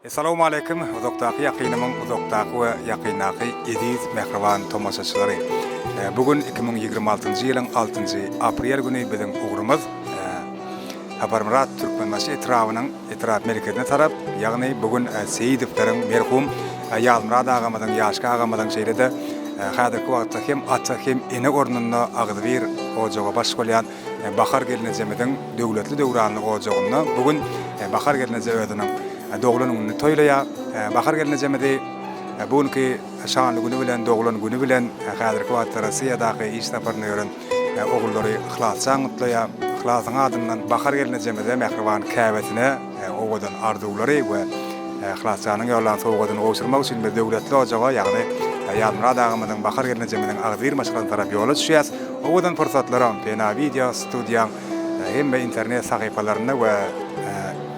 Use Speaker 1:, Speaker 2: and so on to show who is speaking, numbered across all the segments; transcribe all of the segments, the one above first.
Speaker 1: Essalawmaleýkim uzakdaky ýakynymyň uzakdaky we ýakyndaky eziz mähriban tomaşaçylary. Bu gün 2026-njy ýylyň altynjy aprel güni biziň ugrumyz Saparmyrat Türkmenbaşy etrabynyň etrap merkezine tarap, ýagny bu gün Seýidowlaryň merhum Ýazmyrat agamyzyň, Ýaşka agamyzyň şeýle-de häzirki wagtda hem ata hem ene ornunda agzybir ojaga baş bolýan Bahar gelnejemiziň döwletli döwranly ojagynda bu gün Bahar gelneje özüniň doglan gününi toýlaýar. Bahar gelnejemizi bu günki şanly güni bilen, doglan güni bilen häzirki wagtda Rossiýadaky iş saparynda ýören ogullary Yhlasjan gutlaýar. Yhlasyň adyndan Bahar gelnejemize, mähriban käbesine owadan arzuwlary we Yhlasjanyň ýollan sowgadyny gowşurmak üçin biz döwletli ojaga, ýagny Ýazmyrat agamyzyň, Bahar gelnejemiziň agzybir maşgalasyna tarap ýola düşýäs. Owadan pursatlaram Pena Wideo studiýaň hemme internet sahypalarynda we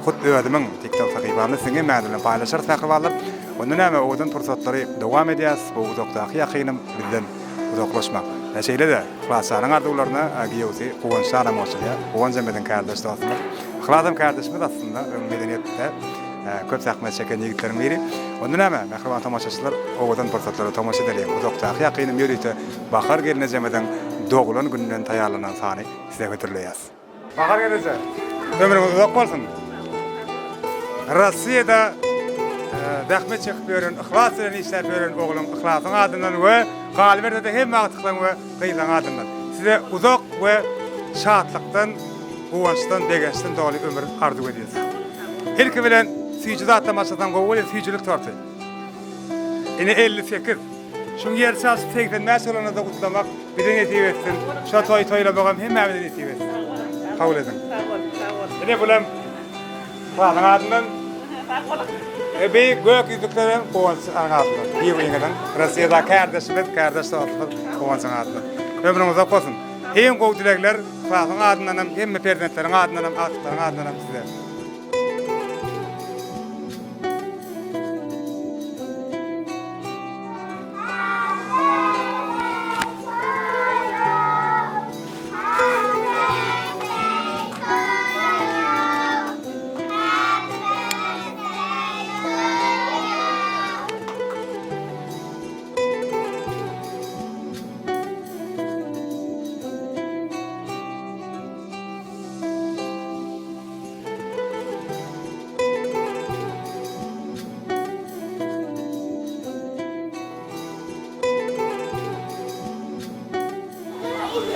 Speaker 1: hut özümiň TikTok sahypamda siziň hemmäňiz bilen paýlaşarys mähribanlar. Onda näme owadan pursatlary dowam edýäs bu uzakdaky ýakynym bizden uzaklaşmaň. Şeýle-de Yhlasjanyň arzuwlaryna giýewsi Guwançjanam goşulýar. Guwanjam biziň kärdeş dostumyz. Yhlasam kärdeşimiz aslynda öň medeniýetde köp zähmet çeken ýigitleriň biri. Onda näme mähriban tomaşaçylar owadan pursatlara tomaşa edeliň. Uzakdaky ýakynym ýörite Bahar gelnejemiziň doglan gününden taýýarlanan sany size hödürleýäs. Bahar gelneje, ömrüňiz uzak bolsun! Rossiýada zähmet çekip ýören, yhlas bilen işläp ýören ogluň Yhlasyň adyndan we galyberse-de hemme agtyklaryň we gyzlaryň adyndan size uzak we şatlykdan, guwançdan, begençden doly ömür arzuw edýäs. Ilki bilen süýji zatdan başlasaň gowy bolýar, süýjülik torty. Ine 58. Şuň ýer çalşyp 85 bolanyny-da gutlamak bize nesip etsin. Şo toýy toýlamagam hemmämize nesip etsin. Kabul ediň.
Speaker 2: Sag bol, sag bol.
Speaker 1: Ine bulam Yhlasyň adyndan.
Speaker 2: Sag boluň.
Speaker 1: E beýik gök ýüzüklerem Guwanç adyndan. Giýewiňiziň Rossiýada kärdeşimiz, kärdeş dostumyz Guwançyň adyndan. Ömrüň uzak bolsun. Iň gowy dilegler Yhlasyň adyndanam, hemme perzentleriň adyndanam, agtyklaryň adyndanam size.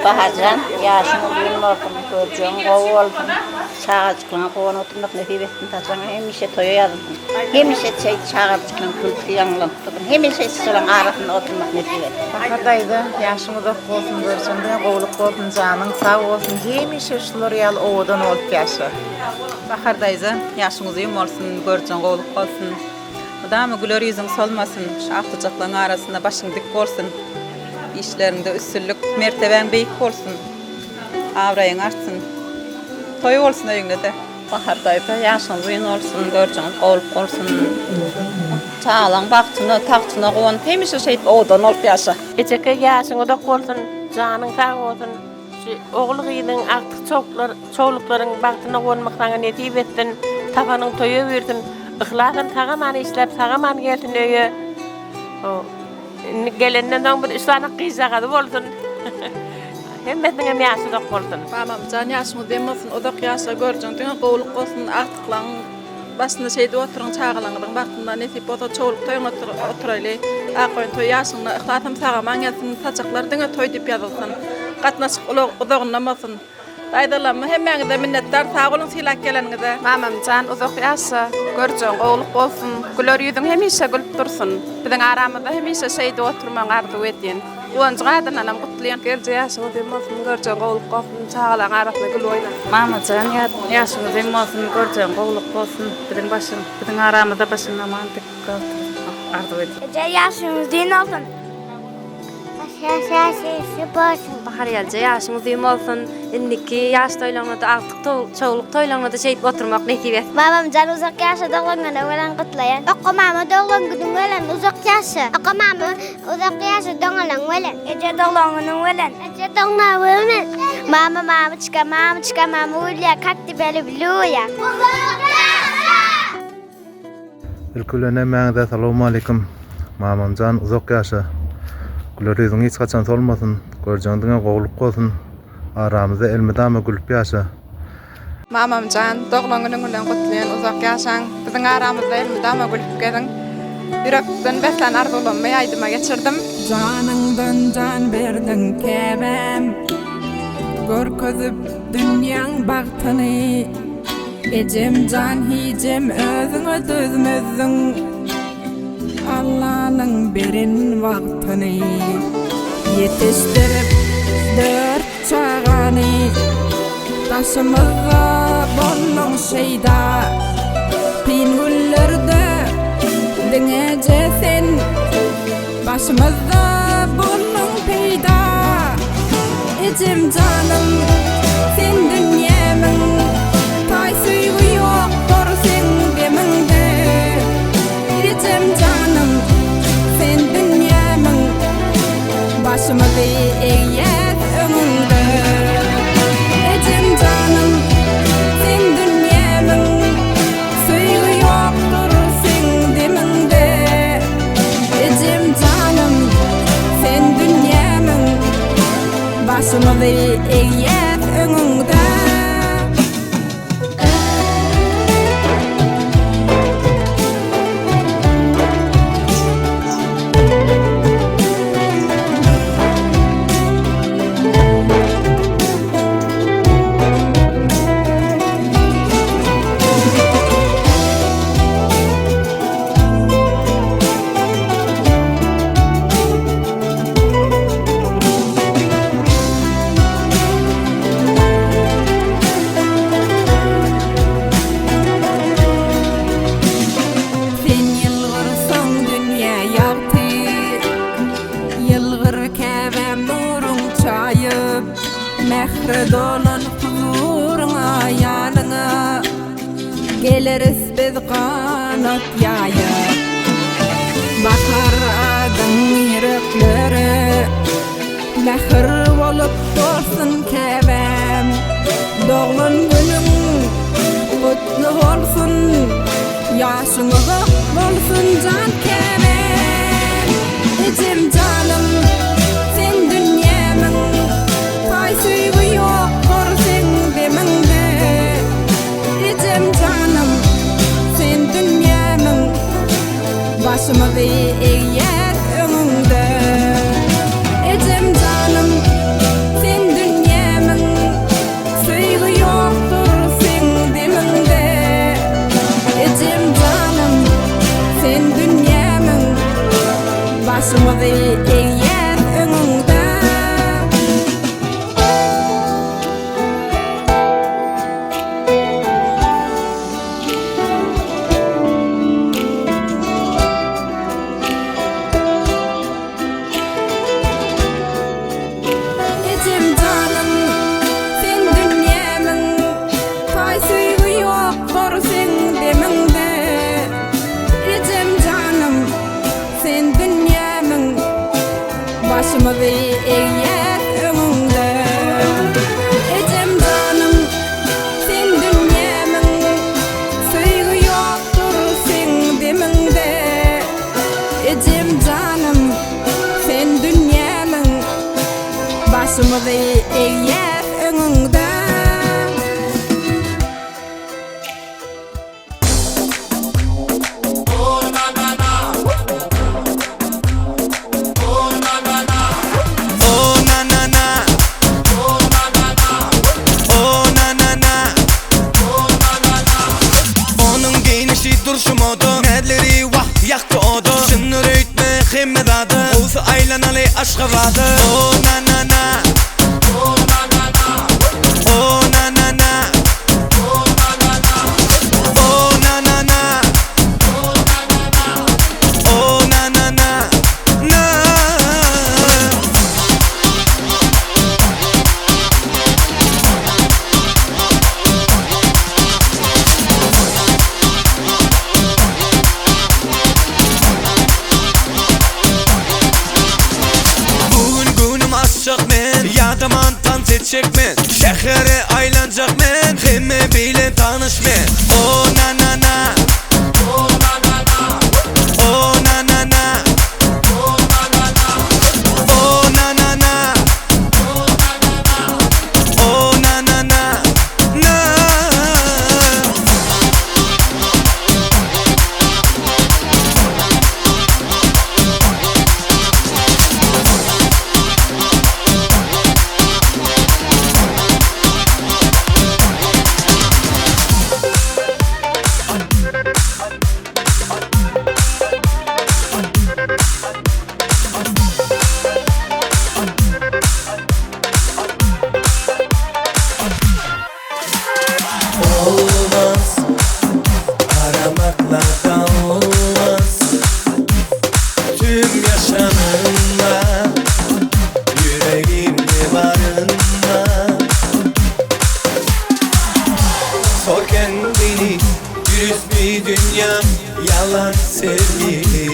Speaker 3: Baharjan, ýaşyň uzyn bolsun, görjegiň gowy bolsun, çagajyklaryňa guwanyp oturmak nesip etsin, saçagyň hemişe toýa ýazylsyn. Hemişe şeýdip çagajyklaryň gülküsi ýaňlanyp dursun. Hemişe şolaryň arasynda oturmak nesip etsin.
Speaker 4: Bahar daýza, ýaşyň uzak bolsun, görjegiň diňe gowulyk bolsun, janyň sag bolsun, hemişe şular ýaly owadan bolup ýaşa.
Speaker 5: Bahar daýza, ýaşyň uzyn bolsun, görjeň gowluk bolsun. Mydama güler ýüzüň solmasyn, şu agtyjaklaryň arasynda başyň dik bolsun. Işleriňde üstünlik, mertebäň beýik bolsun. Abraýyň artsyn. Toý bolsun öýüňde-de.
Speaker 3: Bahar daýza, ýaşyň uzyn bolsun, görjeňiz gowluk bolsun. Çagalaň bagtyna, tagtyna guwanyp, hemişe şeýdip owadan bolup ýaşa.
Speaker 2: Ejeke ýaşyň uzak bolsun, janyň sag bolsun. Şu ogul-gyzyň, agtyk-çowluklar, çowluklaryň bagtyna guwanmak saňa nesip etsin. Tapanyň toýa buýursyn. Yhlasam sag-aman işläp, sag-aman gelsin öýe. Indi gelenden soň bir üç sany gyzjagazy bolsun. Hemmesiniňem ýaşy uzak bolsun.
Speaker 6: Mamamjan ýaşyň uzyn bolsun, uzak ýaşa, görjeň diňe gowulyk bolsun, agtyklaň Başynda şeýdip oturyň çagalaňyzyň bagtynda nesip bolsa çowluk toýuňa oturaýly Akgoýun toý ýaşyňda yhlasym sagaman gelsin saçaklar diňe toý diýip ýazylsyn gatnaşyk ulag uzagyndan bolsun Daýzalarym hemmäňize minnetdar sag boluň sylap geleniňize.
Speaker 5: Mamamjan uzak ýaşa, görjegiň gowluk bolsun, güler ýüzüň hemişe gülüp dursun. Biziň aramyzda hemişe şeýdip oturmagyňy arzuw edýän. Guwanjyň adyndanam gutlaýan.
Speaker 6: Gelje ýaşyň uzyn bolsun, görjegiň gowluk bolsun, çagalaň arasynda gül oýna.
Speaker 7: Mamajan ýaşyň uzyn bolsun, görjegiň gowluk bolsun, biziň başyň, biziň aramyzda başyň aman dik galsyn arzuw edýän.
Speaker 8: Eje ýaşyň uzyn bolsun.
Speaker 9: Bahar gelje ýaşyň uzyn bolsun, indiki ýaş toýlaryňda-da agtyk çowluk toýlaryňda-da şeýdip oturmak nesip etsin.
Speaker 8: Babamjan uzak ýaşa doglan günüň bilen gutlaýan. Oka mama doglan günüň bilen uzak ýaşa. Oka mama Uzak ýaşa doňalaň bilen. Eje doglan günüň bilen. Eje doglan günüň. Mama mamyçka mamyçka mama gülýär kak tebe lüblüýa. Uzak ýaşa!
Speaker 10: Ilki bilen hemmäňize salowmaleýkim. Mamamjan uzak ýaşa. Güler ýüzüň hiç haçan solmasyn. Görjegiň diňe gowulyk bolsun. Aramyzda elmydama gülüp ýaşa.
Speaker 6: Mamamjan, doglan günüň bilen gutlaýan, uzak ýaşaň, biziň aramyzda elmydama gülüp geziň. Ýürekden beslän arzuwlarymy aýdyma geçirdim.
Speaker 11: Janyňdan jan berdiň käbäm, Görkezip dünýäň bagtyny. Ejem jan hijem özüňe dözmezdiň, Allanyň beren wagtyny. Ýetişdirip dört Çagany daşymyzda bolduň şeýda Kyn günlerde diňeje sen Başymyzda bolduň peýda Ejem janym sen dünýämiň Taý söýgi ýokdur seň demiňde Ejem janym sen dünýämiň Başymyzy egýäs öňüňde Ejem janym sen dünýämiň Söýgi ýokdur seň demiňde Ejem janym sen dünýämiň Başymyzy egýäs öňüňde. Sen ýylgyrsaň dünýä ýagty, Ýylgyr käbäm nuruň çaýyp, Mähre dolan huzuryňa, ýanyňa Geleris biz ganat ýaýyp. Bahar adyň ýüreklere Mähir bolup dolsun käbäm Doglan günüň gutly bolsun Ýaşyň uzak bolsun jan käbäm Ejem janym sen dünýämiň Taý söýgi ýokdur seň demiňde Ejem janym sen dünýämiň Başymyzy egýäs öňüňde Ejem janym sen dünýämiň Söýgi ýokdur seň demiňde Ejem janym sen dünýämiň Başymyzy egýäs öňüňde. Ejem janym, sen dünýämiň, Taý söýgi ýokdur seň demiňde. Ejem janym, sen dünýämiň, Başymyzy egýäs öňüňde. Ejem janym, Sen dünýämiň, söýgi ýokdur seň demiňde. Ejem janym, sen dünýämiň, başymyzy egýäs öňüňde.
Speaker 12: Onuň geýnişi durşy moda Näzleri wah ýakdy oda Düşüner öýtme hemme zada Gowsy aýlanaly Aşgabada O na na na O na na na O na na na O na na na Na. Bu gün göwnüm açjak men Ýadaman tans etjek men Şähere aýlanjak men Hemme bilen tanyş men O na na na O na na na. sevgili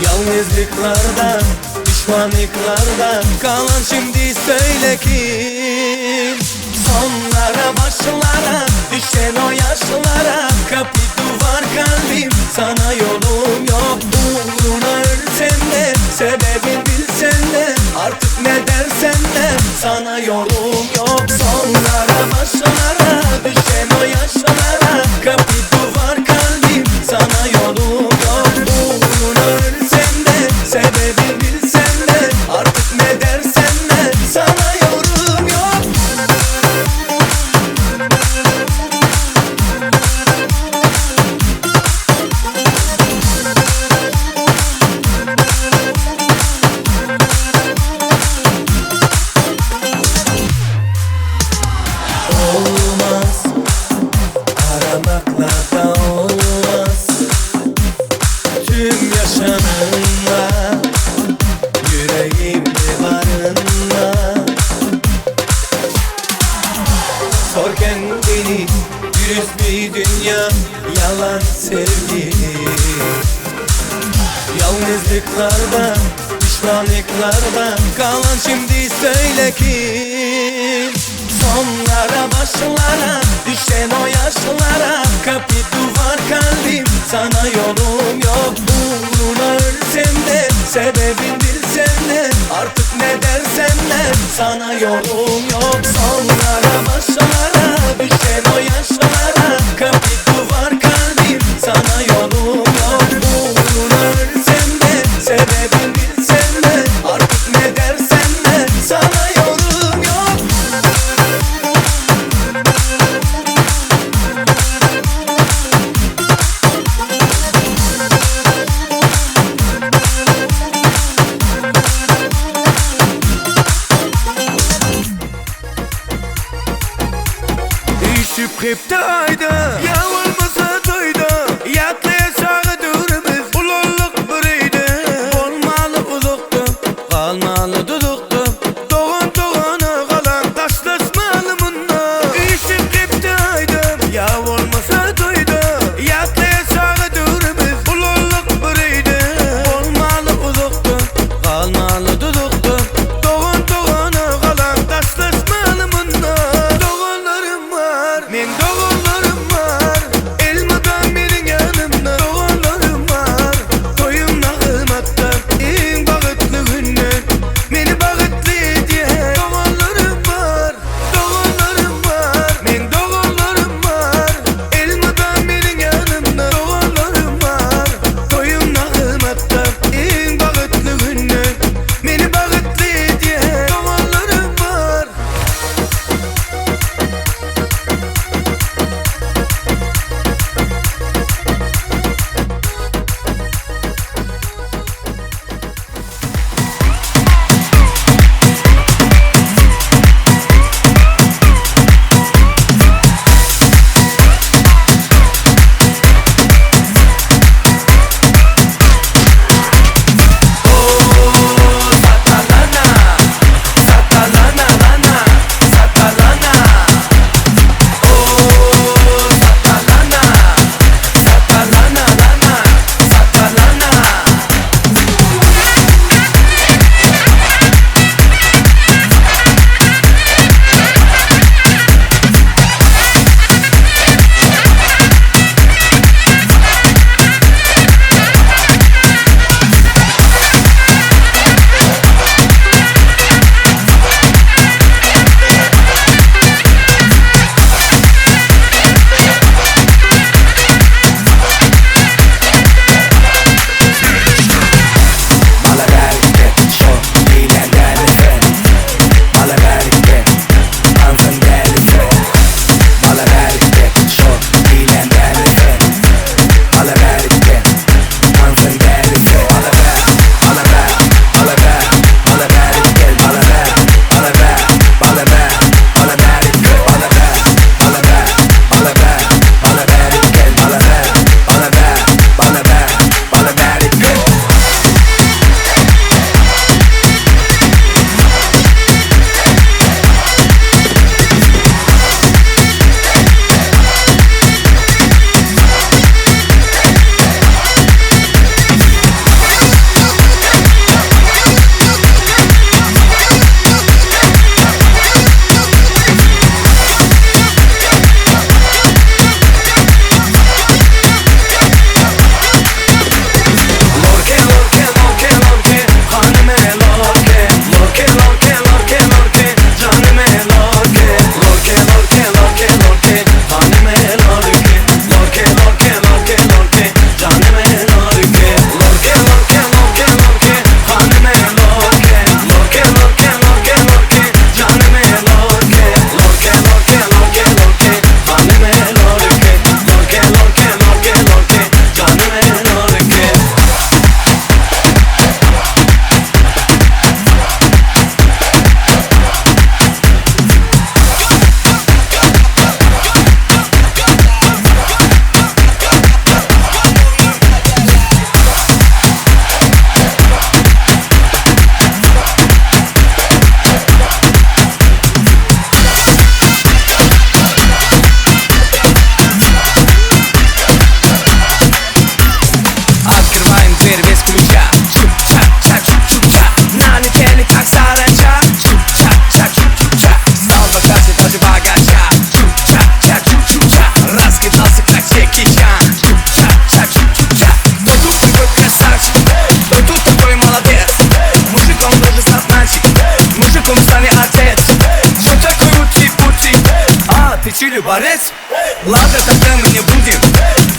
Speaker 12: Yalnızlıklardan, pişmanlıklardan Kalan şimdi söyle kim Sonlara başlara, düşen o yaşlara Kapı duvar kalbim, sana yolum yok Uğruna ölsem de, sebebin bilsen de Artık ne dersen de, sana yolum yok Sonlara başlara, düşen o yaşlara Kapı duvar kalbim, sana yolum yok Uğruna ölsem de, sebebin bilsen de Artık ne dersen de, sana yorum yok Olmaz Aramakla da olmaz Tüm yaşamımla Yüreğimde barınma Sor kendini Dürüst bir dünya Yalan sevgili Yalnızlıklardan Pişmanlıklardan Kalan şimdi söyle kim Sonlara başlara Düşen o yaşlara Kapı duvar kalbim Sana yolum yok Uğruna ölsem de Sebebin bilsem de Artık ne dersen de Sana yolum yok Sonlara başlara Düşen o yaşlara Kapı duvar kalbim Sana yolum yok Uğruna ölsem de Sebebin bilsem de Artık ne dersen de Sana yorum yok
Speaker 13: Üýşüp hepde aýda.
Speaker 12: Ладно, тогда мы не будем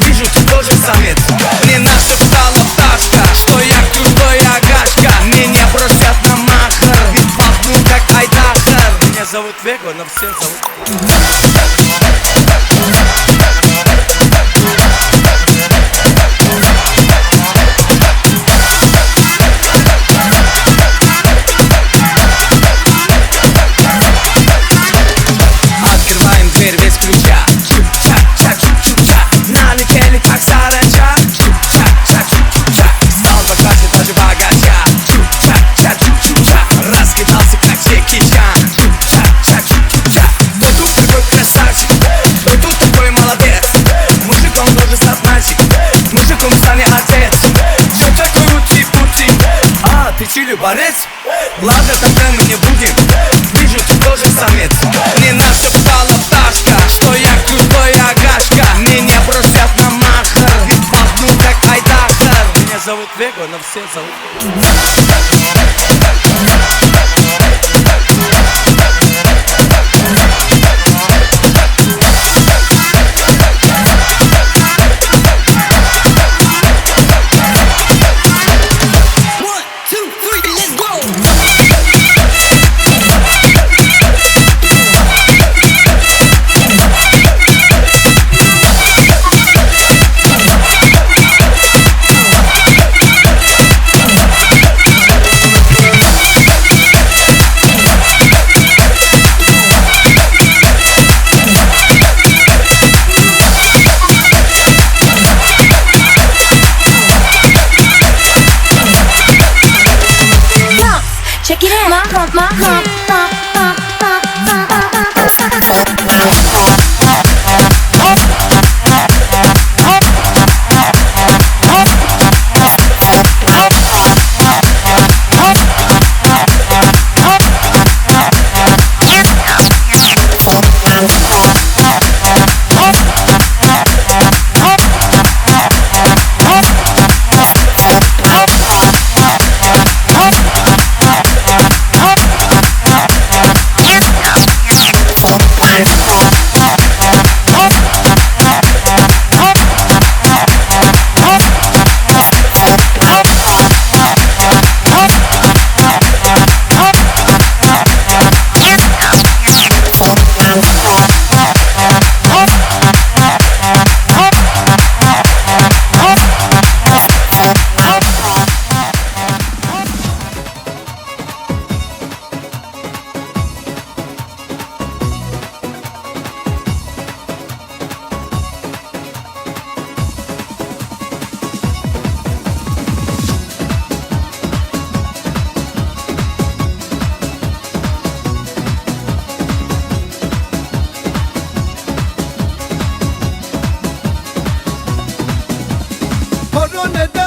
Speaker 12: Вижу, ты тоже самец Мне нашептала пташка Что я крутой агашка Меня просят на махар Ведь пахну как айдахар Меня зовут Вего, но все зовут Открываем дверь без ключа Чук-чак, чук-чук-чак Налетели как саранча Чук-чак, чук-чук-чак Стал богаче даже богача Чук-чак, чук-чук-чак Раскидался как Джеки Чан Чук-чак, чук-чук-чак Кто тут такой красавчик? Кто тут такой молодец? Мужиком должен стать мальчик Мужиком станет отец Чё такой ути-пути? А, ты чили борец? Ладно, тогда мы не будем Вижу, ты тоже самец Мне нашептала пташка Что я крутой агашка Меня просят на махар Ведь пахну как айдахар Меня зовут Вего, но все зовут
Speaker 11: One, two, three, let's go!
Speaker 8: Check it out. My hump, my hump, hump, hump, hump, hump, hump,
Speaker 12: Horon eder.